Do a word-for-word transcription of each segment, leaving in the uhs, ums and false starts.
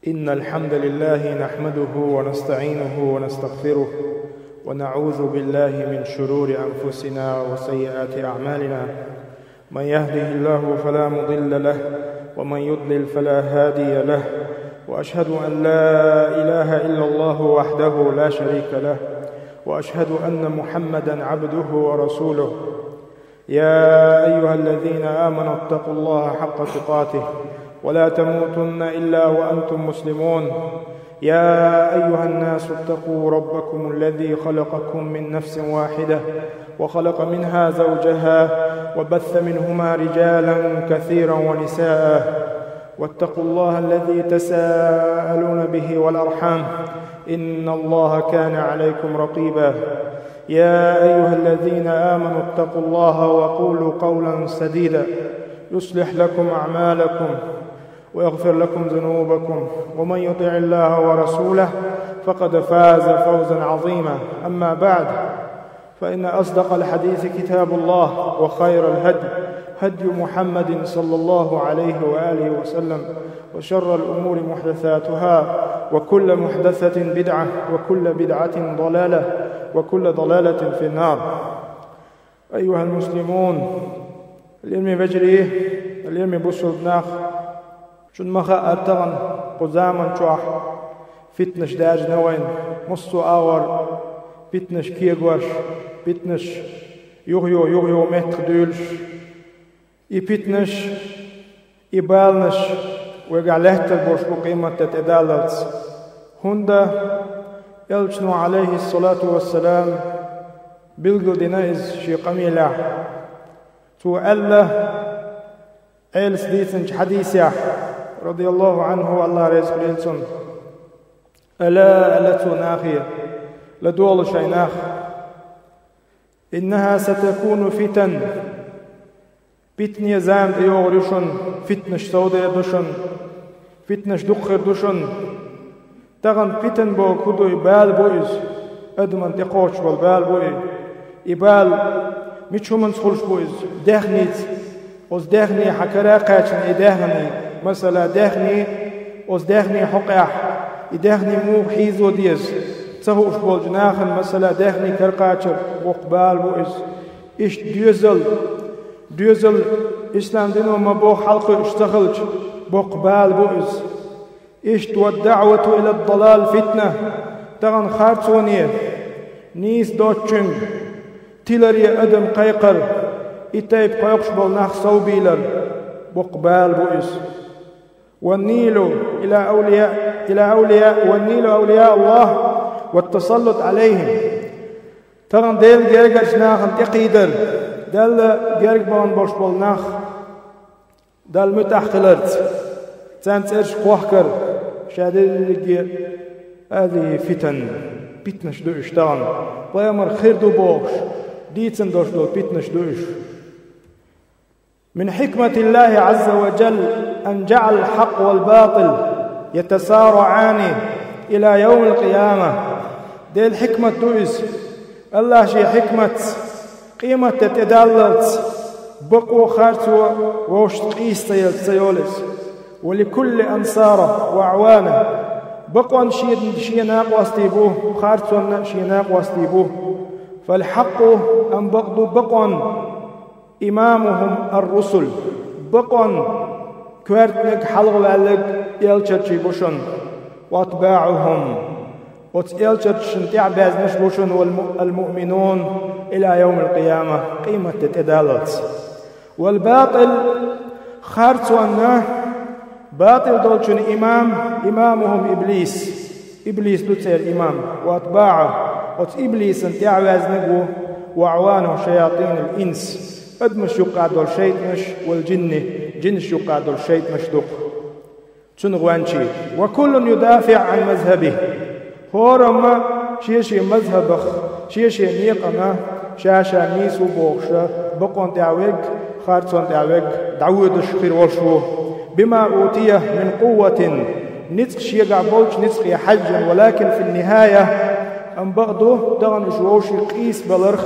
إن الحمد لله نحمده ونستعينه ونستغفره، ونعوذ بالله من شرور أنفسنا وسيئات أعمالنا. من يهده الله فلا مضل له، ومن يضلل فلا هادي له. وأشهد أن لا إله إلا الله وحده لا شريك له، وأشهد أن محمدا عبده ورسوله. يا أيها الذين آمنوا اتقوا الله حق تقاته ولا تموتن إلا وأنتم مسلمون. يا أيها الناس اتقوا ربكم الذي خلقكم من نفس واحدة وخلق منها زوجها وبث منهما رجالا كثيرا ونساء، واتقوا الله الذي تساءلون به والأرحام، إن الله كان عليكم رقيبا. يا أيها الذين آمنوا اتقوا الله وقولوا قولا سديدا يصلح لكم أعمالكم ويغفر لكم ذنوبكم، ومن يطع الله ورسوله فقد فاز فوزا عظيما. أما بعد، فإن أصدق الحديث كتاب الله، وخير الهدي هدي محمد صلى الله عليه وآله وسلم، وشر الأمور محدثاتها، وكل محدثة بدعة، وكل بدعة ضلالة، وكل ضلالة في النار. أيها المسلمون، العلم بجري، العلم بسلطناخ، شن مخا أرتغن قزامن شوح، فتنش داج نوين، مصو آور، فتنش كيغوش، فتنش يغيو، يغيو متخ دولش، и فتنش, и балнаш вегахь лаьттар болуш бу къематде тӀедаллалц. ХӀунда Элчано, عليه الصلاة والسلام, билгалдина иза шен къамелехь. Цо аьлла, Ӏелас дийцинчу хьадисехь, رضي الله عنه, АллахӀ реза хуьлийла цунна: «ألا», аьлла цо нахе, ладогӀалаш, хӀай нах, «إنها ستكون فتن». Питане зама тӀейогӀур ю шуна, фитнаш совдер ду шуна, фитнаш дукха хир ду шуна. Тахана питан бохург хӀун ду, и бала бу иза, адаман тӀекхочуш болу бала бу и. И бала мича хӀуманца хуьлуш бу иза? Даьхница. Оцу даьхне хьан кара а кхаьчна, и даьхни, масала, даьхни, оцу даьхни хьокъехь, и даьхни муха хьийзо деза, ца хууш болчу нахана, масала, даьхни каракхачар, боккха бала бу иза. Иштта доьзал, доьзал, ислам дино ма-бохху, хьалакхуьуш ца хилча, боккха бала бу иза. Иштта: «والدعوة إلى الضلال فتنة», тахана харцоне, нийса доцучуьнга тиларе адам кхайкхар, и тайпа кхойкхуш болу нах совбийлар, боккха бала бу иза. «والنيل إلى أولياء، إلى أولياء، والنيل أولياء الله والتسلط عليهم». Тахана Делан гергарчу нахана тӀекхийдар, Далла герга бахана болуш болу нах, Далла муьтӀахь хиларца, царна цӀераш кхохкар, ша дерриге, «هذه فتن», питнаш ду уьш тахана. Пайхамар хир ду бохуш, дийцина долуш долу питнаш ду уьш. «من حكمة الله عز وجل أن جعل الحق والباطل يتصارعان إلى يوم القيامة». Делан хьикмат ду иза. АллахӀ шен хьикматца, къематде тӀедаллалц, бакъо, харцо вовшашца къийса ца елча ца йолу иза. «ولكل أنصارا وأعوانا». Бакъонна шен, шен накъостий бу, харцонна а шен накъостий бу. «فالحق», амма бакъ ду бакъонна, «إمامهم الرسل», бакъонна коьртаниг, хьалхаваьллиг элчанаш бу шуна, «وأتباعهم», оцу элчанашна тӀаьхьабаьзнаш бу шуна, «والم-، المؤمنون إلى يوم القيامة», къематде тӀедаллалц. «والباطل», харцонна, батӀил долчун имам, «إمامهم إبليس», иблис ду церан имам, «وأتباعه», оцу иблисан тӀаьхьаваьзниг ву, «وأعوانه شياطين الإنس», адамаш юккъехь долу шайтӀанаш, «والجن», жинаш юккъехь долу шайтӀанаш ду-кх. Цунах ваьнчий. «وكل يدافع عن مذهبه». ХӀорамма шен-шен мазхӀабах, шен-шен некъана ша-ша нийса ву бохуша, бакъонна тӀехь верг, харцонна тӀехь верг дӀавоьдуш хир волуш ву. «بما أوتي من قوة», ницкъ шегахь болчу ницкъе хьаьжжина, «ولكن في النهاية», амма бакъ ду, тахана уьш вовшийн къийсабаларх,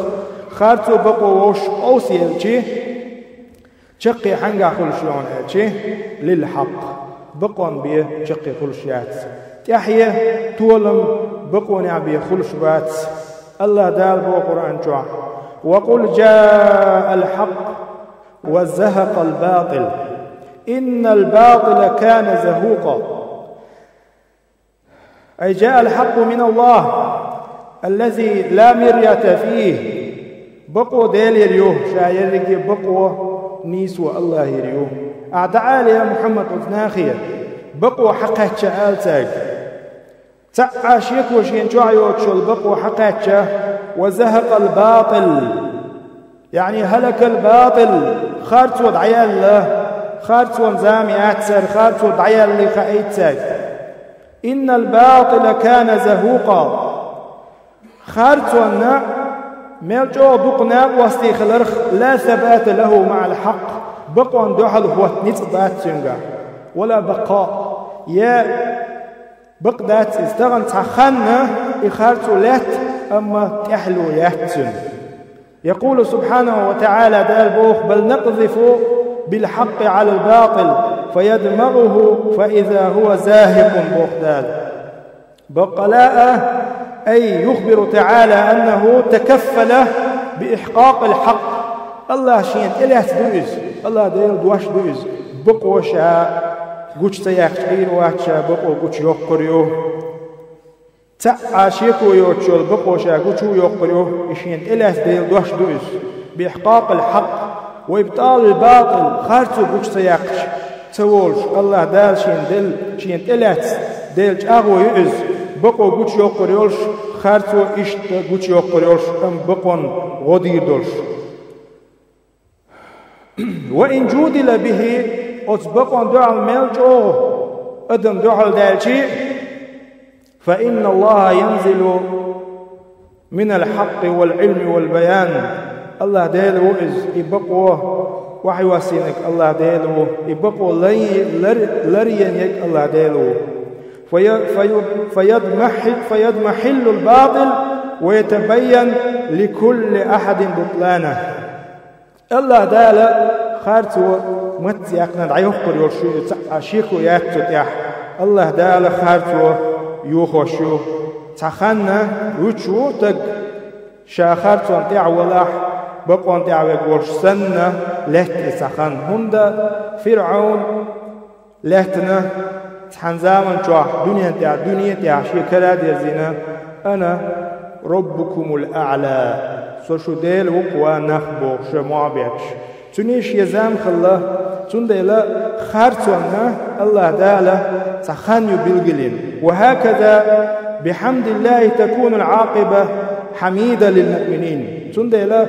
харцо, бакъо вовшашка къовсаелчи, чаккхе хьаьнгахь хуьлуш ю хьуна аьлчи, «للحق», бакъон бе чаккхе хуьлуш яц. ТӀаьхье толам бакъонехь бе хуьлуш бац. АллахӀ Дала боху Къуръан чохь: «وقل جاء الحق وزهق الباطل إن الباطل كان زهوقا». أي جاء الحق من الله الذي لا مرية فيه. Бакъо Делера ю, ша ерриге бакъо нийсо АллахӀера ю. Ахьа дӀаала, я Мухьаммад, оцу нахе, бакъо хьакхаьчча ала цаьрга. Цхьа а шеко шена чохь йоцуш йолу бакъо хьакхаьчча, «وزهق الباطل», яъни «هلك الباطل», харцо дӀаяьлла, харцонан зама яц цара, харцо дӀаяьлла хаийта цаьрга. «إن الباطل كان زهوقا». Харцонна мел чӀогӀа дукха накъостий хиларх, «لا ثبات له مع الحق», бакъонна дуьхьал хӀотта ницкъ бац цуьнгахь, «ولا بقاء», я бакъ дац иза. Тахана цхьа ханна и харцо лаьтта, амма тӀаьхьало яц цуьнан. يقول سبحانه وتعالى, Дала боху: «بل نقذف بالحق على الباطل فيدمغه فإذا هو زاهق», боху Дала. بقلاء، أي يخبر تعالى أنه تكفل بإحقاق الحق. АллахӀ шена тӀелаьцна ду иза, АллахӀ Делан дош ду иза, бакъо ша гучу ца яьккхича Ӏийр вац, ша бакъо гучу йоккхур ю. Цхьа а шеко йоцуш йолу бакъо ша гучу а йоккхур ю, и шена тӀелаьцна Делан дош ду иза. «بإحقاق الحق وإبطال الباطل», харцо гучу ца яьккхича ца волуш, АллахӀ Дала шена делла, шена тӀелаьцна Делан чӀагӀо ю иза, бакъо гучу йоккхур йолуш, харцо иштта гучу йоккхур йолуш, амма бакъонна гӀо дийр долуш. «وإن جودل به», оцу бакъонна дуьхьал мел чӀогӀа адам дуьхьал даьлча, «فإن الله ينزل من الحق والعلم والبيان». АллахӀ Дела ву иза, и бакъо вахьйоссийнарг АллахӀ Дела ву, и бакъо лай-, лар-, ларъенарг АллахӀ Дела ву. «في-, في-, فيضمح-, فيضمحل الباطل ويتبين لكل أحد بطلانه». АллахӀ Дала харцо мацца яьккхина дӀайоккхур йолуш ю, цхьа а шеко яц цу тӀехь. АллахӀ Дала харцо йохош ю. Цхьа ханна вуьтуш ву стаг, ша харцонна тӀехь валахь, бакъонна тӀехь верг волуш санна, лаьтта и цхьа хан. ХӀунда ФирӀавн лаьттина цхьана заман чохь дуьнен тӀехь, дуьне тӀехь шен кара а дерзийна: «أنا ربكم الأعلى», со шу Дела ву-кх ва нах, бохуш, мохь бетташ. Цуьнан шен зама хилла, цундела харцонна АллахӀ Дала цхьа хан ю билгалйина. «وهكذا بحمد الله تكون العاقبة حميدة للمؤمنين». Цундела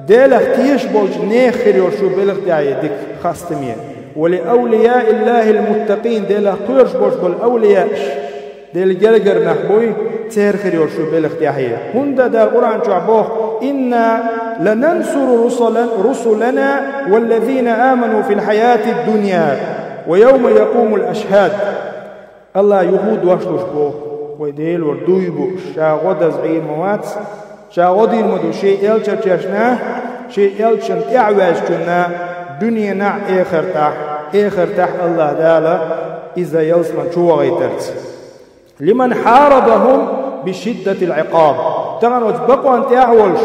Делах тешаш болчу нехан хир йолуш ю белхан тӀехь дика хастаме. «ولأولياء الله المتقين», Делах кхоьруш болуш болу авлияаш, Делан гергара нах буй, церан хир йолуш ю белхан тӀехь. ХӀунда Дала Къуръан чохь боху: «إنا لننصر رسلنا، رسلنا والذين آمنوا في الحياة الدنيا ويوم يقوم الأشهاد». АллахӀ юха а дош луш боху: вай Дела вара дуй бууш, ша гӀо даза Ӏийр ма вац, ша гӀо дийр ма ду шен элчанаш а, шен элчанна тӀаьхьаваьллачунна дуьненахь а, эхартахь, эхартахь АллахӀ Дала иза ялсамани чу вахийтарца. «لمن حاربهم بشدة العقاب». Тахана оцу бакъонна тӀехь а волуш,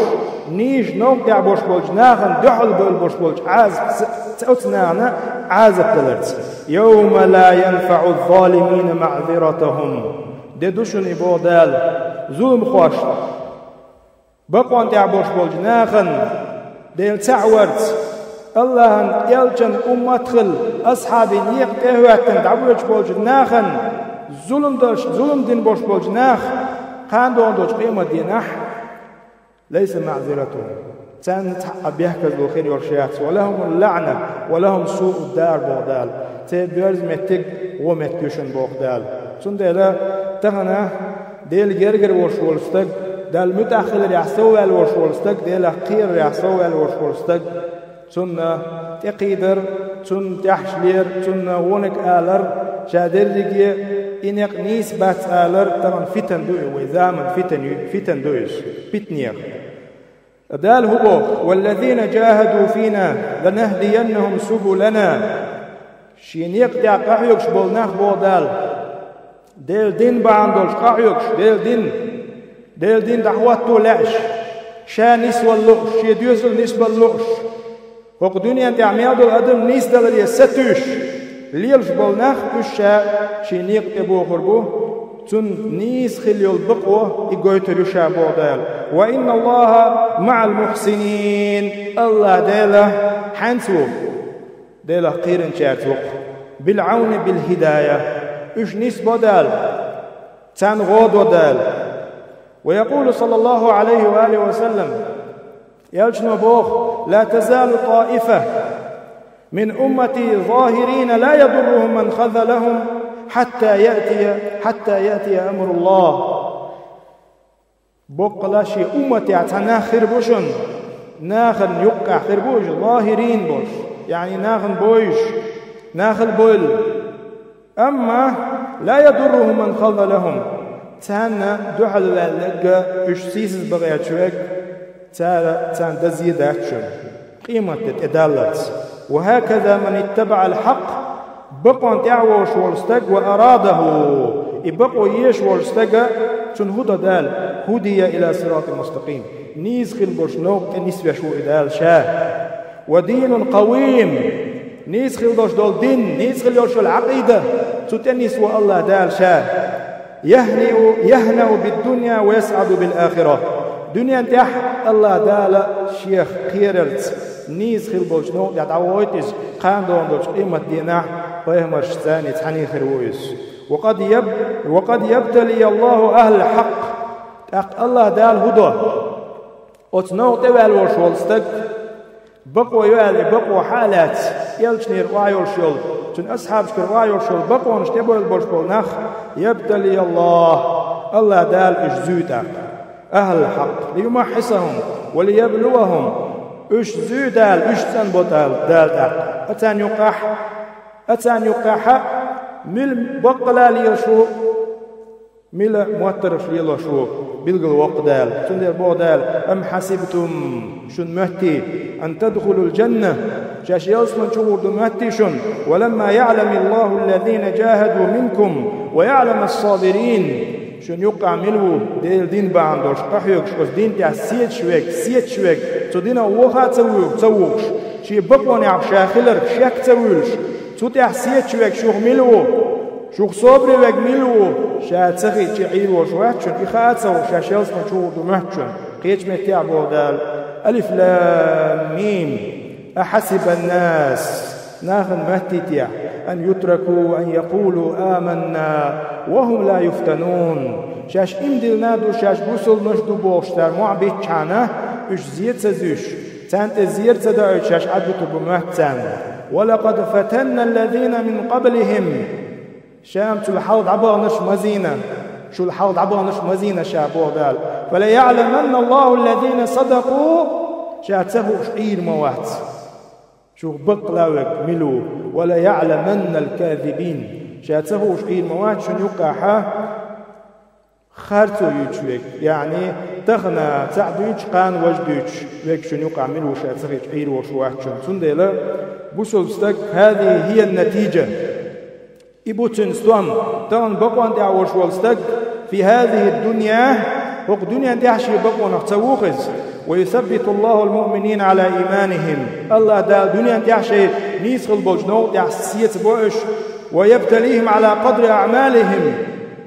нийса новкъа тӀехь болуш болчу нахана дуьхьал бевлла болуш болчу Ӏазап, ц-, ц-, оцу нахана Ӏазап даларца. «يوم لا ينفع الظالمين معذرتهم». Де ду шуна и, боху Дала, зуламхошна, бакъонна тӀехь болуш болчу нахана Делан цхьаъ варца, АллахӀан элчан уммат а хилла, асхьабийн некъа тӀе а хӀоьттина дӀавоьдуш болчу нахана, зулам долуш, зулам дина болуш болчу наха кхана догӀун долчу къематдийнахь, «ليس معذرتهم». Царна цхьа а бехказло хир йолуш яц. «ولهم اللعنة ولهم سوء الدار», боху Дала. Церан боьрза меттиг, вон меттиг ю шуна, боху Дала. Цундела тахана Делан гергара волуш волу стаг, Далла муьтӀахь хиларехь совваьлла волуш волу стаг, Делах кхерарехь совваьлла волуш волу стаг, цунна тӀекхийдар, цунна тӀаьхьаш лер, цунна вониг алар, ша дерриге и некъ нийса бац алар, тахана фитан ду и, вай заман фитан ю, фитан ду иза, питанех. Дала хӀун боху: «والذين جاهدوا فينا لنهدينهم سبلنا». Шен некъа тӀехь къахьоьгуш болу нах, боху Дала, Делан дин бахьана долуш къахьоьгуш, Делан дин, Делан дин дӀахӀотто лаьаш, ша нисвала лууш, шен доьзал нисбала лууш, хӀокху дуьнен тӀехь мел долу адам нисдаларе сатуьйсуш лелаш болу нах, уьш ша шен некъа тӀе бохур бу, цунна нийса хила йолу бакъо и гойтур ю ша, боху Дала. «Ва инна Аллаха маӀал мухьсинин». АллахӀ Дела хьаьнца ву, Делах кхийринчаьрца ву-кх. «Бил Ӏауни бил хӀидая». Уьш нисбо Дала, царна гӀо до Дала. Ва якъулу, саллаллаху Ӏалайхи ва алихи ва саллам, Элчано боху: «Ла тазалу таифа мин уммати захирина ла ядуррухум ман хазалахум хьатта яътия, хьатта яътия амруллах». Боккъала шен умматехь цхьа нах хир бу шуна, нахана юккъехь хир бу уьш, захирин болуш, яъни нахана бовзуш, нахала бовла. Амма «ла ядуррухум ман хазалахум», царна дуьхьал ваьлларг а, уьш сийсаз бан гӀерташ верг а, цара царна дан зен дац шуна къематде тӀедаллалц. «Ва хӀаказа ман иттабаӀал хьакъ», бакъонна тӀаьхьа вовш волу стаг, «ва арадаху», и бакъо езаш волу стаг а, цунна хӀун до Дала? «ХӀудия ила сиратин мустакъим». Нийса хила болуш новкъа тӀе нисвеш ву и Дала ша. «Ва динун къавим». Нийса хила долуш долу дин, нийса хила йолуш йолу Ӏакъида, цу тӀе нисво АллахӀ Дала ша. «Яхниу, яхнау биддунья ва ясӀаду бил ахира». Дуьнен тӀехь АллахӀ Дала шех кхерарца нийса хила болчу новкъа тӀехь дӀавойту иза, кхана долу долчу къематдийнахь пайхамаршца цхьаьний хир ву иза. «Ва къад яб-, ва къад ябтали Аллаху ахлал хьакъ». ТӀаккха АллахӀ Дала хӀун до? Оцу новкъа тӀе ваьлла волуш волу стаг, бакъо ю аьлла, и бакъо хьа а лаьцна, элчанера охьайолуш йолу, цуьнан асхьабашкара охьайолуш йолу бакъонаш тӀебевлла болуш болу нах, «ябтали Аллах», АллахӀ Дала уьш зуьй тӀаккха. «Ахлал хьакъ, лиюмаххьисахум ва лияблувахум». Уьш зуьй Дала, уьш цӀанбо Дала тӀаккха. Ацарна юккъехь, ацарна юккъехь мила баккъала лелаш ву, мила моттаргӀаш лелош ву, билгалвоккху Дала. Цундела боху Дала: «Ам хьасибтум», шуна моьттий, «ан тадхулул джанна», шаьш ялсамани чу гӀур ду моьттий шуна, «ва ламма яӀламиллаху ллазина джахаду минкум ва яӀламас сабирин». Шуна юккъехь мила ву, Делан дин бахьана долуш къахьоьгуш, оцу дин тӀехь сецаш верг, сецаш верг, цу динах воха а ца вуьгуш, ца вугуш, шен бакъонехь ша хиларх шек а ца вуьйлуш, цу тӀехь сецаш верг шух мила ву? Шух собаре верг мила ву? Ша ца хиъча Ӏийр волуш вац шуна, и хаа а ца волуш, шаьш ялсамани чу гӀур ду моьтту шуна. Кхечу меттехь боху Дала: «Алиф лам мим. Ахьасибан нас». Нахана моьттий те: «Ан ютраку ан якъулу аманна ва хум ла юфтанун». Шаьш иман диллина ду, шаьш бусалбанаш ду бохуш цара мохь биччахьана, уьш зен ца зуьйш, царна тӀе зер ца доуьйтуш, шаьш Ӏадбитур бу моьтту царна. «Ва лакъад фатанна аллазина мин къаблихим». Ша-м цул хьалха дӀабаханарш ма зийна, шул хьалха дӀабаханарш ма зийна ша, боху Дала. «Фа ла яӀламанна Аллаху аллазина садакъу», ша ца хууш Ӏийр ма вац шух баккъала верг мила ву. «Ва ла яӀламанна алказибин», ша ца хууш Ӏийр ма вац шуна юккъехь харцо юьйцуш верг, яъни тахана цхьаъ дуьйцуш, кхана важа дуьйцуш верг шуна юккъехь мила ву, ша ца хиъча Ӏийр волуш вац шуна. Цундела, бусалба стаг, хӀазихи хӀия ан-натиджа. И бу цуьнан стом, тахана бакъонна тӀехь волуш волу стаг, фи хӀазихи ддунья, хӀокху дуьнен тӀехь шен бакъонах ца вуху иза. «Ва юсаббиту Аллаху ал-муъминина Ӏала иманихим». АллахӀ Дала дуьнен тӀехь шайн нийса хила болчу новкъа тӀехь сецабо уьш. «Ва ябталихим Ӏала къадри аӀмалихим».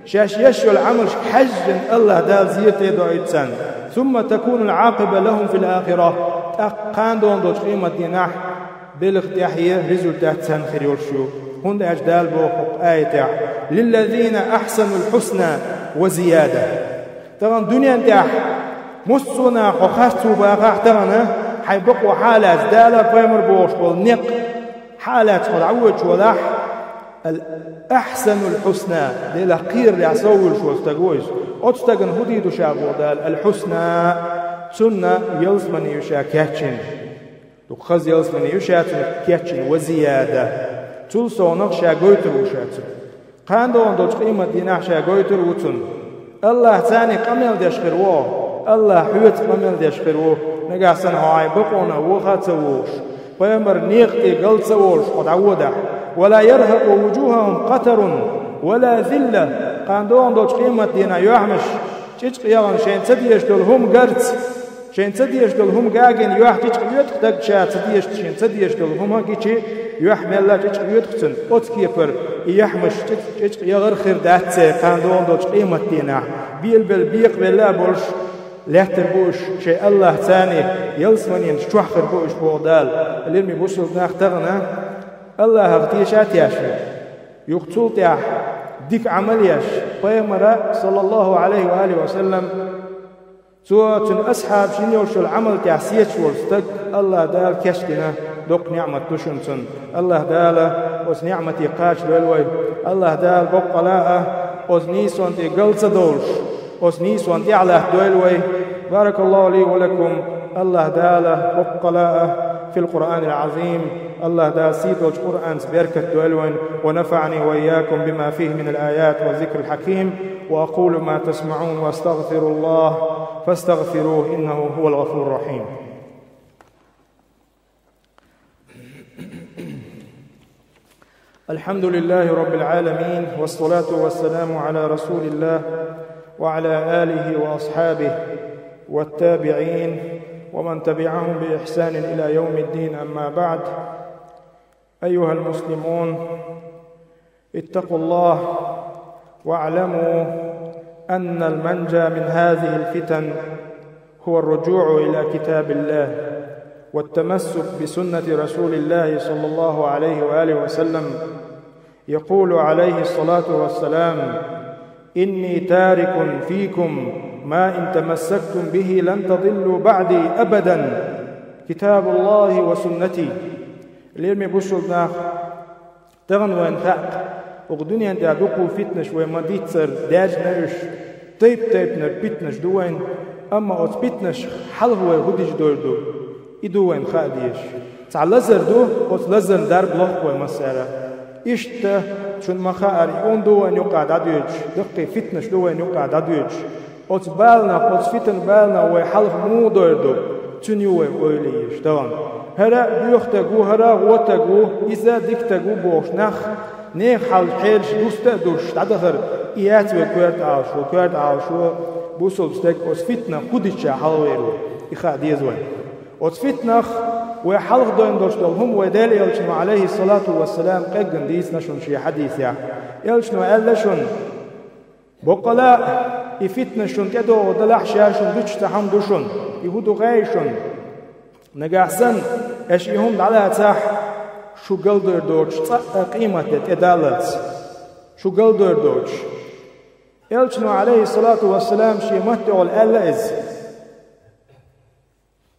Шаьш еш йолу Ӏамалшка хьаьжжина АллахӀ Дала зер тӀе а доуьйту царна. «Сумма такуну ал-Ӏакъиба лахум фил ахира». ТӀаккха кхана долу долчу къематдийнахь белхан тӀаьхье результат царна хир йолуш ю. ХӀунда аьлча Дала боху хӀокху аятехь: «Лиллазина ахьсанул хьусна ва зияда». Тахана дуьнен тӀехь массо а наха хьо харц ву бахахь, тахана хьайн бакъо хьа а лаьцна, Дала, пайхамар бохуш болу некъ хьа а лаьцна хьо дӀавоьдуш валахь, «Ал-, ахьсанул хьусна», Делах кхерарехь сов вуьйлуш волу стаг ву иза. Оцу стагана хӀун дийр ду ша, боху Дала? «Ал-хьусна», цунна ялсамани ю ша кечйина. Дукха хаза ялсамани ю ша цунна кечйина, «ва зияда». Цул совнах ша гойтур ву ша цунна. Кхана долу долчу къематдийнахь ша гойтур ву цунна. АллахӀ царна къамел деш хир ву хьо. АллахӀ хьоьца къамел деш хир ву. Нагахь санна хьо хьайн бакъонах воха а ца вухуш, пайхамар некъа тӀе гал ца волуш хьо дӀаводахь, ولا يرهق وجوههم قتر ولا ذلة. Кхана догӀун долчу къематдийнахь йоьхьамаш чӀичкъ яхана шайн ца дезаш долу хӀума гарца, шайн ца дезаш долу хӀума гагина йоьхь чӀичкъ йоьтух дага ша ца дезаш, шайн ца дезаш долу хӀума гичи йоьхь мелла чӀичкъ йоьтух цунна. Оцу кепара и яхьамаш чӀичкъ, чӀичкъ яхар хир дац церан кхана догӀун долчу къематдийнахь. Белабелла, бекхабелла а болуш, лаьттар бу уьш шайн Аллахьца ялсаманенаш чохь хир бу уьш боху Дала. Лераме бусулба нах, тахана Аллахьах теша а тешна, юха цул тӀаьхьа дика Ӏамал еш, пайхамара, саллаллаху Ӏалайхи ва алихи ва саллам, цо, цуьнан асхьабаш йина йолуш йолу Ӏамал тӀехь сецаш волу стаг Аллахь Дала кечдина доккха неӀмат ду шуна цунна. Аллахь Дала оцу неӀмате кхачадойла вай. Аллахь Дала боккъала а оцу нийсонна тӀе гал ца довлуш, оцу нийсонна тӀаьхьа латтадойла вай. بارك الله لي ولكم. Аллахь Дала боккъала а في القرآن العظيم. Аллахь Дала сий долчу Къуръанца беркат дойла вайн. ونفعني وإياكم بما فيه من الآيات والذكر الحكيم. وأقول ما تسمعون وأستغفر الله فاستغفروه إنه هو الغفور الرحيم. الحمد لله رب العالمين، والصلاة والسلام على رسول الله وعلى آله وأصحابه والتابعين ومن تبعهم بإحسان إلى يوم الدين، أما بعد. أيها المسلمون، اتقوا الله واعلموا أن المنجى من هذه الفتن هو الرجوع إلى كتاب الله والتمسك بسنة رسول الله صلى الله عليه وآله وسلم. يقول عليه الصلاة والسلام: إني تارك فيكم ما إن تمسكتم به لن تضلوا بعدي أبدا، كتاب الله وسنتي. Лераме бусулба нах, тахана вайна хаьа, оха дуьнен тӀехь дукха фитнаш вай ма-дийццара даьржина уьш. Тайп-тайпанара питнаш ду вайна, амма оцу питнаш хьалха вай хӀун дижа дойр ду, и ду вайна хаа дезаш. Цхьа лазар ду, оцу лазарна дарба лоху вай массара. Иштта шуна ма-хаъара, и ун ду вайна юкъа дӀадоьдуш, даккхий фитнаш ду вайна юкъа дӀадоьдуш. Оцу баланах, оцу фитан баланах вай хьалха муха дойр ду, цуьнан ю вай ойла еш тахана. ХӀара а боьха стаг ву, хӀара а гӀо стаг ву, иза дика стаг ву бохуш нах, нехан хьал хьелаш дуста а душ, дӀадахар, и яц вай коьрта Ӏалашо, коьрта Ӏалашо, бусулба стаг оцу фитнах хӀун дича хьалхавер ву, и хаа деза вай. Оцу фитнах вай хьалха дойн долуш долу хӀума вай Делан Элчано, Ӏалайхиссалату вассалам, къеггина дийцина шуна шен хьадисехь. Элчано аьлла шуна: «Боккъала а, и фитнаш шуна тӀедогӀу далахь, ша шуна дуьтуш цхьа хӀума ду шуна, и хӀун ду хаьий шуна? Нагахь санна, аша и хӀума дӀалацахь, шу галдойр доцуш, цкъа а къематде тӀедаллалц, шу галдойр доцуш». Элчано, Ӏалайхиссалату вассалам, шен маттехула аьлла иза: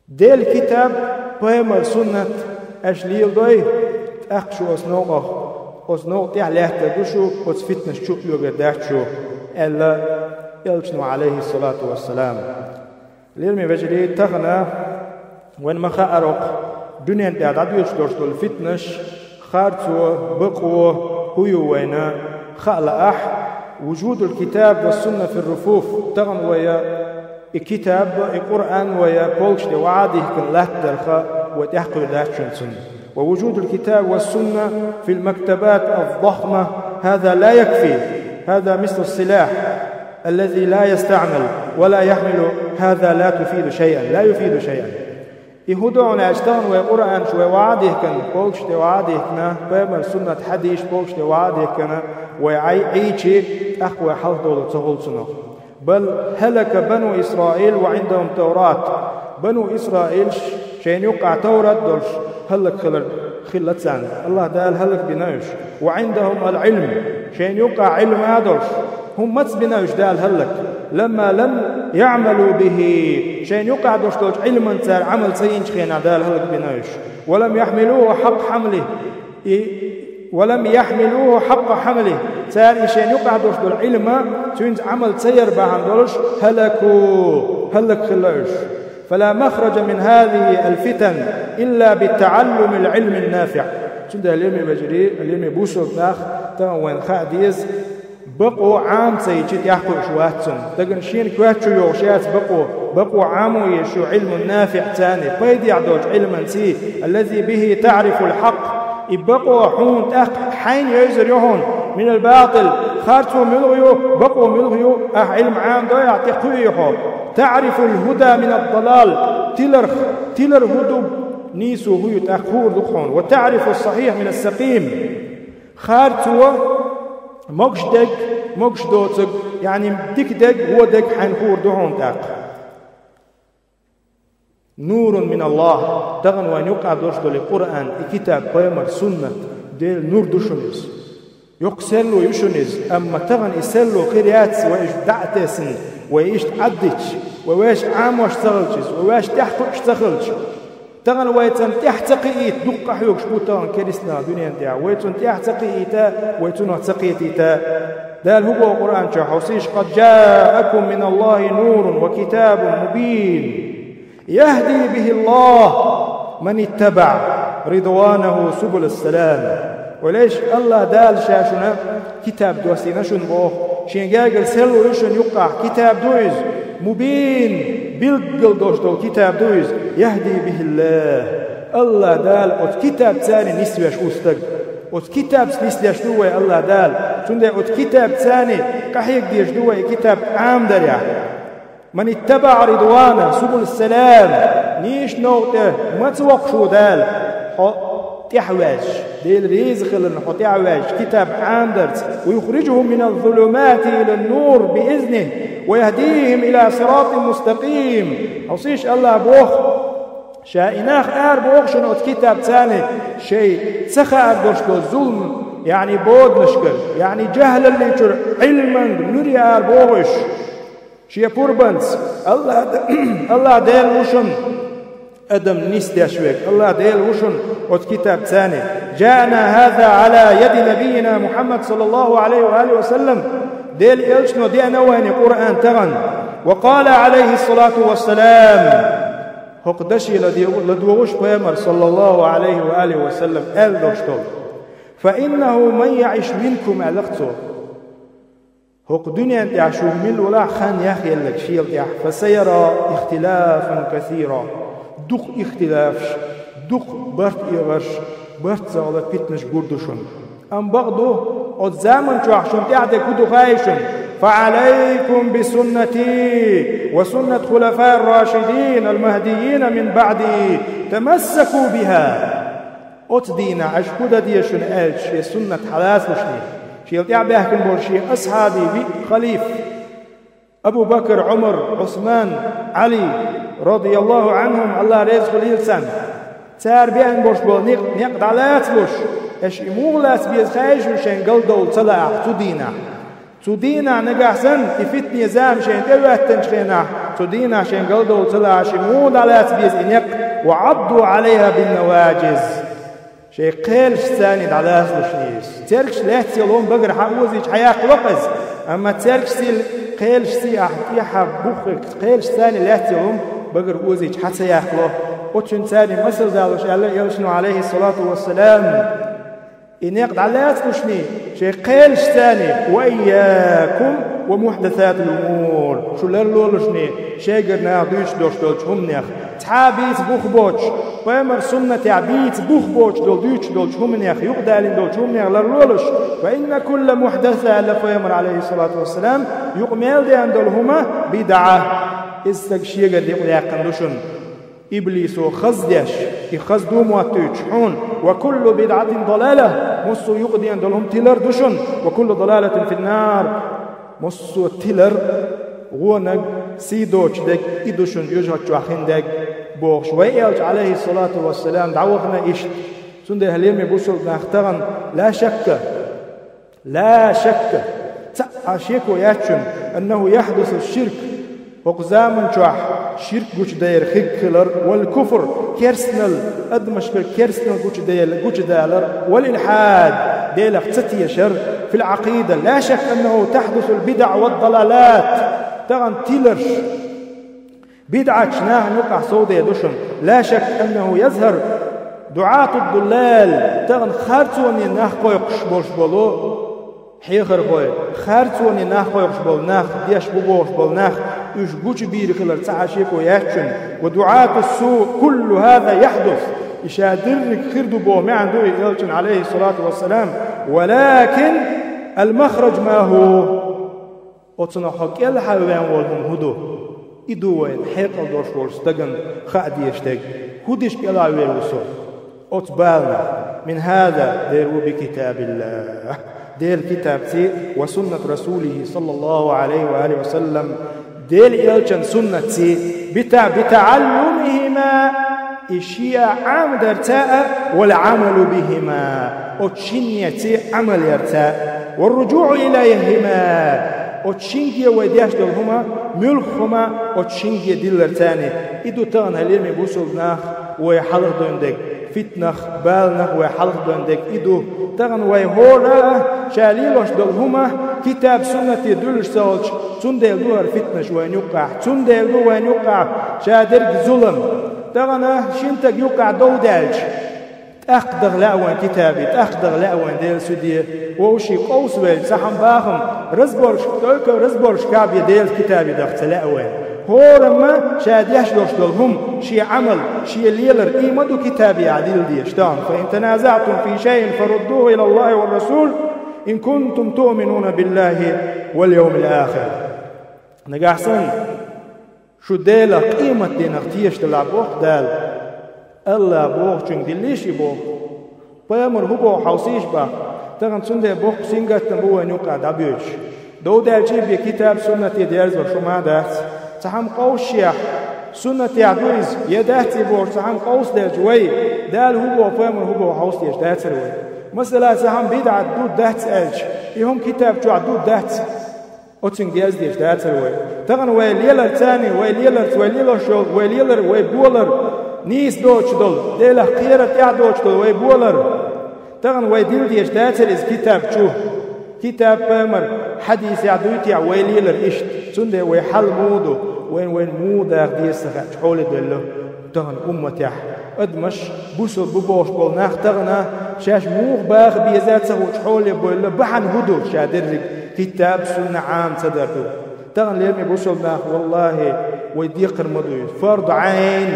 «Делан китаб, пайхамар суннат аша леладой, тӀаккха шу оцу новкъах, оцу новкъа тӀехь лаьттар ду шу, оцу фитнаш чу а оьгур дац шу», — аьлла Элчано, Ӏалайхиссалату вассалам. Лераме вежарий, тахана вайна ма-хаъара, хӀокху дуьнен тӀехь дӀадоьдуш долуш долу фитнаш, харцо, бакъо хӀун ю вайна хаа лаахь, وجود الكتاب والسنة في الصفوف, тахана вай и китаб, и Къуръан вай полкаш тӀе ваха а дихкина латтарх, вай тӀаьхьакхуьур дац шуна цунна. ووجود الكتاب والسنة في المكتبات الضخمة هذا لا يكفي، هذا مثل السلاح الذي لا يستعمل ولا يحمل، هذا لا تفيد شيئا، لا يفيد شيئا. И хӀун ду хьуна аьлча, тахана вай Къуръанаш вай ваха а дихкина, полкаш тӀе ваха а дихкина, пайхамар суннат хьадисаш полкаш тӀе ваха а дихкина, вай Ӏай Ӏийчи, тӀаккха вай хьалха довлар ца хуьлу цунах. بل هلك بنو إسرائيل وعندهم توراة. Бану Исраилаш шайна юккъахь Таврат долуш хӀаллакьхилар хилла царна. Аллаха Дала хӀаллакбина уьш. وعندهم العلم. Шайна юккъахь Ӏилма а долуш. ХӀумма маца бина уьш Дала хӀаллак? لما لم يعملوا به. Шайна юккъахь долуш долчу Ӏилманца цара Ӏамал ца йинчу хенахь Дала хӀаллакбина уьш. ولم يحملوه حق حمله. И, ولم يحملوه حق حمله. Цара и шайна юккъахь долуш долу Ӏилма, цуьнца Ӏамал ца яр бахьана долуш, هلكوا, хӀаллакьхилла уьш. فلا مخرج من هذه الفتن إلا بتعلم العلم النافع. Цундела, лераме вежарий, лераме бусулба нах, тахана вайна хаа деза, бакъо Ӏама ца йича тӀаьхьакхуьуш вац цунна. Дагна шена коьрта чу йогӀуш яц бакъо, бакъо Ӏамо еза шу Ӏилмун нафиӀ царна, пайдехь долчу Ӏилманций, الذي به تعرف الحق, И бакъо хьуна тӀаккха хьайна йовзар ю хьуна, минал батӀил, харцо муьлха ю, бакъо муьлха ю, ахь Ӏилма Ӏамадой, ахь тӀе кхуьу хьо. ТаӀрифул хӀуда минад далал, тиларх, тилар хӀу ду, нийсо хӀу ю тӀаккха хуур ду хьуна. Ва таӀрифус сахьихь минас сакъим. Харцо, могуш дерг, могуш доцург, яъни дика дерг, вон дерг хьайна хуур ду хьуна тӀаккха. Нурун мин Аллах, тахана вайна юкъахь долуш долу и Къуръан, и китаб, пайхамар, суннат, Делан нур ду шуна иза. Йоккха серло ю шуна иза, амма тахана и серло хир яц вай иштта дӀа а тесна, вай иштта Ӏаддича, вай вешан Ӏамош ца хилча иза, вай вешан тӀаьхьа кхуьуш ца хилча. Тахана вай цунна тӀаьхьа ца кхиийта, дукха къахьоьгуш бу тахана керстанаш дуьнен тӀехь. Вай цунна тӀаьхьа ца кхиийта, вай цунах ца кхетийта. Дала хӀун боху Къуръан чохь, хьовсийша: «Къад джаакум мин Аллахи нурун ва китабун мубин». «Яхьди бихи Аллах ман иттабаӀа ридванаху субулас салам». Валеш, Аллах Дала Ша шуна китаб доссийна шуна боху. Шен гергара серло ю шуна юккъахь, китаб ду иза. Мубин, билггал долуш долу китаб ду иза. «Яхьди бихи Аллах». Аллах Дала оцу китаб царна нисвеш ву стаг. Оцу китабца нисдеш ду вай Аллах Дала. Цундела оцу китаб царна къахьега дезаш ду вай китаб Ӏамадарехь. «Ман иттабаӀа ридвана субул салам». Нийса новкъа тӀе маца воккхуш ву Дала? Хьо тӀаьхьаваьзча, Дела реза хиларна хьо тӀаьхьаваьзча, китаб Ӏамадарца. «Ва юхриджухум миназ зулумати илан нур би изнихи, ва яхьдихим ила сиратин мустакъим». Хьовсийша, Аллах боху, Ша и нах ара боху шуна оцу китаб царна, шайн ца хаар долуш долу зулам, яъни боданашкара, яъни жахӀлалличуьра Ӏилманга нуьре ара боху уьш. Шен пурбанца, Аллах, Аллах Дела ву шуна адам нисдеш верг, Аллах Дела ву шуна оцу китаб царна. «Джаана хӀаза Ӏала яди набийина Мухьаммад саллаллаху Ӏалайхи ва алихи ва саллам». Делан элчано деана вайна Къуръан тахана. «Ва къала Ӏалайхи салату ва салам». ХӀокху даше ладогӀуш пайхамар саллаллаху Ӏалайхи ва алихи ва саллам аьлла долуш долу: «Фа иннаху ман яӀиш минкум», аьлла цо. ХӀокху дуьнен тӀехь шух мила валахь хан яхъелларг шел тӀехь, «фасаяра ихтилафан касира». Дукха ихтилафаш, дукха барт эгӀарш, барт ца гӀала питнаш гур ду шуна. Амма бакъ ду, оцу заман чохь шуна тӀехь дерг хӀун ду хаий шуна? «Фа Ӏалайкум би суннати ва суннат хулафаир рашидин ал-махдийина мин баъди, тамассаку биха». Оцу дийнахь аша хӀун дан деза шуна аьлча, шен суннат хьалацалушний, шел тӀаьхьа баьхкина болу шен асхьабий виъ халифа, Абу Бакр, Ӏумар, Ӏусман, Ӏали, радияллаху Ӏанхум, Аллах реза хуьлийла царна, цара беана болуш болу некъ, некъ дӀалацалуш, аша и муха лаца беза хаий шуна шайн галдовла ца лаахь цу дийнахь? Цу дийнахь нагахь санна, и фитне зама шайн тӀе а хӀоьттинчу хенахь, цу дийнахь шайн галдовла ца лаахь, аша и муха дӀалаца беза и некъ? «Ва Ӏадду Ӏалайха бин наваджиз». Шайн кхелашца дӀалацалушний иза. Цергаш лаьцна йолу хӀума багара хьан озийча хьаяккхало иза. Амма цергашций, кхелашций ахь тӀехьа буххе, кхелашца лаьцна йолу хӀума багара озийча хьан ца яккхало. Оцуьнан царний масал далуш аьлла элчано, Ӏалайхи салату ва салам. И некъ дӀалацалушний шайн кхелашца: «Ва ийякум ва мухьдасатил умур». Шу ларлолушний шайгара наха дуьйцуш долуш долчу хӀуманех. Цхьа а бийца бух боцуш, пайхамар суннатехь бийца бух боцуш долу дуьйцуш долчу хӀуманех, юкъадалийна долчу хӀуманех ларлолуш. «Фа инна кулла мухьдаса», аьлла пайхамар, Ӏалайхи салату ва салам, юкъа мел деана долу хӀума, бидӀа. Иза стаг шегара юкъадаьккхина ду шуна. Иблисо хаза деш, и хаза ду моттуьйтуш хьуна: «Ва куллу бидӀатин далала», массо а юкъадеана долу хӀума тилар ду шуна, «ва куллу далалатин финнар», массо а тилар, гӀонаг, сий доцуш дерг, и ду шуна жоьжахати чохь хин дерг, бохуш, вай элча, Ӏалайхи салату ва салам, дӀавахана иштта. Цундела, хьалеме бусалба нах, тахана, ла шакка, ла шакка, цхьа а шеко яц шуна, «аннаху яхьдусу ширк», хӀокху заман чохь ширк гучудайар хиг хилар, «вал куфр», керстанал, адамашкара керстанал гучудайар, гучудалар, «вал илхьад», Делах ца тешар, «фил Ӏакъида». «Ла шакка аннаху тахьдусул бидӀа вад далалат». Тахана тиларш, бидӀаташ нахана юкъахь совдер ду шуна. «Ла шакка аннаху язхар дуӀатуд дуллал». Тахана харцоне нах кхойкхуш болуш болу хьехархой, харцоне нах кхойкхуш болу нах, деш бу бохуш болу нах, уьш гучубийр хилар цхьа а шеко яц шуна. «Ва дуӀатус су, куллу хаза яхьдус». И ша дерриг хир ду боху маьӀна ду и элчан, Ӏалайхи ссалату вассалам. «Валакин ал-махрадж ма хӀу». Оцунах хьо кӀелхьарваьн волу хӀума хӀун ду? И ду вайна хьекъал долуш волчу стагана хаа дезаш дерг. ХӀун дича кӀелхьарвер ву со оцу баланах? «Мин хӀаза», дер ву, «би китабиллахӀ». Делан китабций ва суннат расулихӀи, саллаллахӀу Ӏалайхи ва алихӀи ва саллам, Делан элчан суннатций, бита-, битаӀаллумихӀима, и шиъ Ӏамадарца а, вал Ӏамалу бихӀима, оцу шиннаций Ӏамал ярца а, вар руджуӀу илайхӀима, оцу шинге вай деш долу хӀума, муьлхха хӀума оцу шинге дилларца а. И ду тахана, хьалеми бусулба нах, вай хьалха дойн дерг, фитнах, баланах вай хьалха дойн дерг и ду. Тахана вай хӀора а ша лелош долу хӀума китаб-суннате дуьллуш ца хилча, цундела ду хӀара фитнаш вайна юккъехь, цундела ду вайна юккъехь ша дерг зулам. Тахана шина стаг юккъехь дов даьлча, тӀаккха даха лаьа вайн китабе, тӀаккха даха лаьа вайн Делан суьде. Вовшийн къовсавелча, цхьа хӀума бахам, разборш, только разборш кабе Делан китабе даха ца лаьа вайн. ХӀорамма ша деш долуш долу хӀума, шен Ӏамал, шен лелар, и ма ду китабе ахь дилла дезаш. Тахана: «Фа ин таназаӀтум фи шайъин фаруддухӀу илаллахӀи ва ррасул, ин кунтум туъминуна биллахӀи вал йовмил ахир». Нагахь санна шу Делах, къематдийнах тешаш делахь, боху Дала, АллахӀа бохучуьнга диллийша и, боху. Пайхамар хӀун боху, хьовсийша, боху. Тахана цундела боккха сингаттам бу вайна юккъехь дӀабоьдуш. Дов даьлча а бен китаб-суннате дерзор шу ма дац. Цхьа хӀума къовсушехь, суннатехь ду иза, я дац и бохуш, цхьа хӀума къовсаделча вай, Дала хӀун боху, пайхамар хӀун боху хьовсадеш дацара вай. Масала, цхьа хӀума бидӀат ду, дац аьлча, и хӀума китаб чохь ду, дац, оцуьнга дерзадеш дацара вай. Тахана вай леларца а, вай леларца, вай лелош йолу, вай лелар, вай болар нийса доцуш долу, Делах кхерар тӀехь доцуш долу вай болар. Тахана вай дилла дезаш дацара иза китаб чу. Китаб, пайхамар, хьадисехь дуй те вай лелар иштта? Цундела вай хьал муха ду, вайна вайна муха даха деза ца хаьа, чухьоле девлла тахана умматехь. Адамаш, бусалба бу бохуш болу нах тахана, шаьш муха баха беза ца хуучу хьоле бевлла, бахьана хӀун ду? Ша дерриг китаб-сунна Ӏама ца дар ду. Тахана, лераме бусалба нах, валлахӀи, вай декхар ма ду иза. Фард Ӏайн,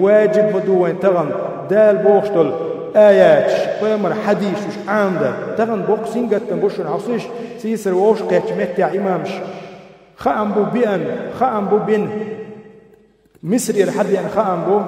ваджиб ма ду вайн тахана Дала бохуш долу аяташ, пайхамар хьадисаш Ӏама дар. Тахана боккха сингаттам бу шуна, хьовсийша, сийсара вовшахкхеттачу меттехь имамаш. Хаам бу биъна, хаам бу бина. Мисрера хьадеана хаам бу,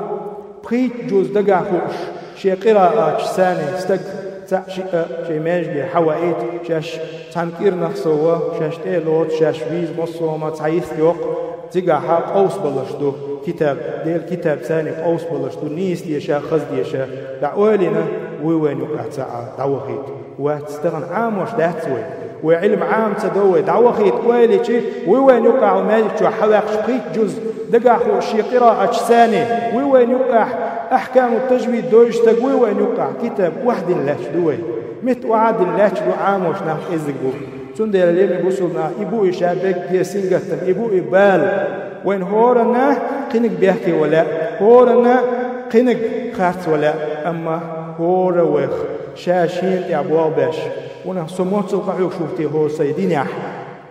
пхийтта джуз дагахь хууш, шен къирааташ санна стаг цхьаъ-шиъ а шайн маьждиге хьаваийта, шаьш цхьана кӀирнах сов, шаьш тӀе а лоцу, шаьш вийза массо а хӀума цхьа йист йоккху, цигахь къовсабаларш ду китаб, Делан китаб санна къовсабаларш ду, нийса деша, хаза деша. ДӀа ойла йина, вуй вайна юкъахь цхьа а дӀавахийта. Вац, тахана Ӏамош дац вай. Вай Ӏилма Ӏама ца до вай, дӀавахийта ойла йичи, вуй вайна юкъахь хьо маьждиг чохь хьаваьккхича пхийтта джуз дагахь хууш шен къирааташ санна, вуй вайна юкъахь ахькаму тажвид доьжуш стаг, вуй вайна юкъахь китаб охьадина лаьтташ ду вай. Меттан охьадина лаьтташ ду, Ӏамош нах кӀеззиг бу. Цундела, лераме бусалба нах, и бу и ша бегге сингаттам, и бу и бала. Вайн хӀоранна кхиниг бехке ван лаьа, хӀоранна кхиниг харц ван лаьа, амма хӀора вайх ша шена тӀехь болх беш, ванах, со моццал къахьоьгуш ву те хӀора сайн динехь?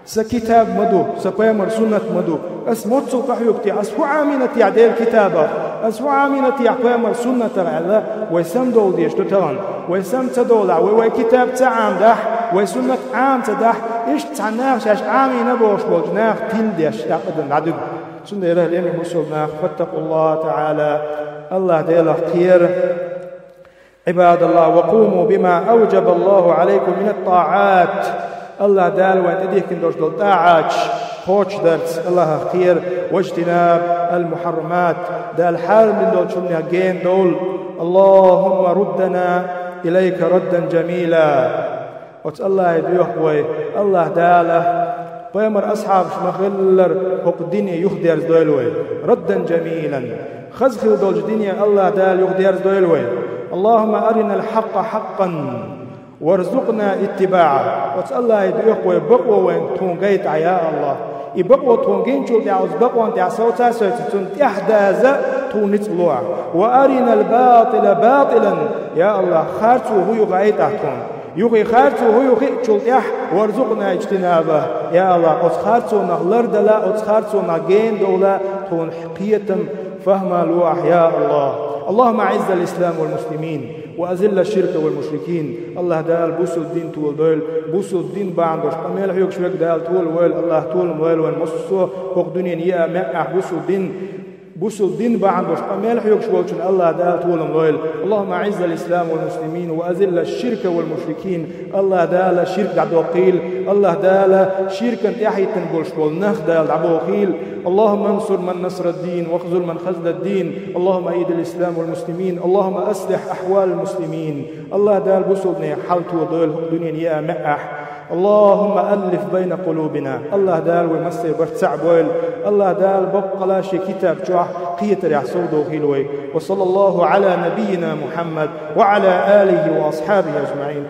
Сан китаб ма ду, сан пайхамар суннат ма ду. Ас моццал къахьоьгу те, ас хӀун Ӏамийна те Делан китабах, ас хӀун Ӏамийна те пайхамар суннатах аьлла, вай самадовла дезаш ду тахана. Вай сама ца довлахь, вай вай китаб ца Ӏамадахь, вай суннат Ӏама ца дахь, иштта цхьана наха шаьш Ӏамийна бохуш болчу наха тилла деш тӀаккха дан дӀадуьгу. Цундела, лераме бусалба нах, фаттакъуллахӀа таӀала, АллахӀ Делах кхера. ӀибадаллахӀ, ва къуму бима авджабаллахӀу Ӏалайкум минат-тӀаӀат. АллахӀ Дала вайна тӀедихкина долуш долу тӀаӀаташ кхочушдарца АллахӀах кхера, важтинаб ал-мухьаррамат, Дала хьарам дина долчунах гена довла. АллахӀумма руддана илайка раддан джамила. Оцу АллахӀе доьху вай, АллахӀ Дала пайхамар, асхьабаш ма-хиллара, хӀокху дине юхадерзадойла вай. Раддан джамилан. Хаза хила долчу дине АллахӀ Дала юхадерзадойла вай. АллахӀумма аринал хьакъкъа хьакъкъан, варзукъна иттибаӀа. Оцу АллахӀе доьху вай, бакъо вайна тхуна гайта Ахь, я АллахӀ. И бакъо тхуна гинчул тӀаьхьа, оцу бакъонна тӀехь совца а сойца, цунна тӀаьхьадаза тхуна ницкъ ло Ахь. Ва аринал батӀила батӀилан, я АллахӀ, харцо хӀун ю гайта Ахь тхуна. Юха и харцо хӀун ю хиъчул тӀаьхьа, варзукъна ижтинабахӀ, я АллахӀ, оцу харцонах лардала, оцу харцонах гена довла тхуна кхетам, фахӀма ло Ахь, я АллахӀ. اللهم أعز الإسلام والمسلمين وأذل الشرك والمشركين. АллахӀ Дала бусалба дин толадойла, бусалба дин бахьан долуш къамел хьоьгуш верг Дала толавойла, АллахӀ толам лойла вайн массо а хӀокху дуьненан еа маьӀӀехь бусалба дин, бусалба дин бахьан долуш къамел хьоьгуш волчун АллахӀ Дала толам лойла. اللهم أعز الإسلام والمسلمين وأذل الشرك والمشركين. АллахӀ Дала ширк дӀадоккхийла, АллахӀ Дала ширкана тӀаьхьахӀиттина болуш болу нах Дала дӀабохийла. اللهم انصر من نصر الدين واخذل من خذل الدين. اللهم أيد الإسلام والمسلمين. اللهم أصلح أحوال المسلمين. АллахӀ Дала бусалбанийн хьал толадойла хӀокху дуьненан еа маьӀӀехь. اللهم ألف بين قلوبنا. АллахӀ Дала вай массеран барт цхьаъ бойла. АллахӀ Дала боккъала шен китаб чохь кхетарехь совдохийла вай. وصلى الله على نبينا محمد وعلى آله وأصحابه أجمعين.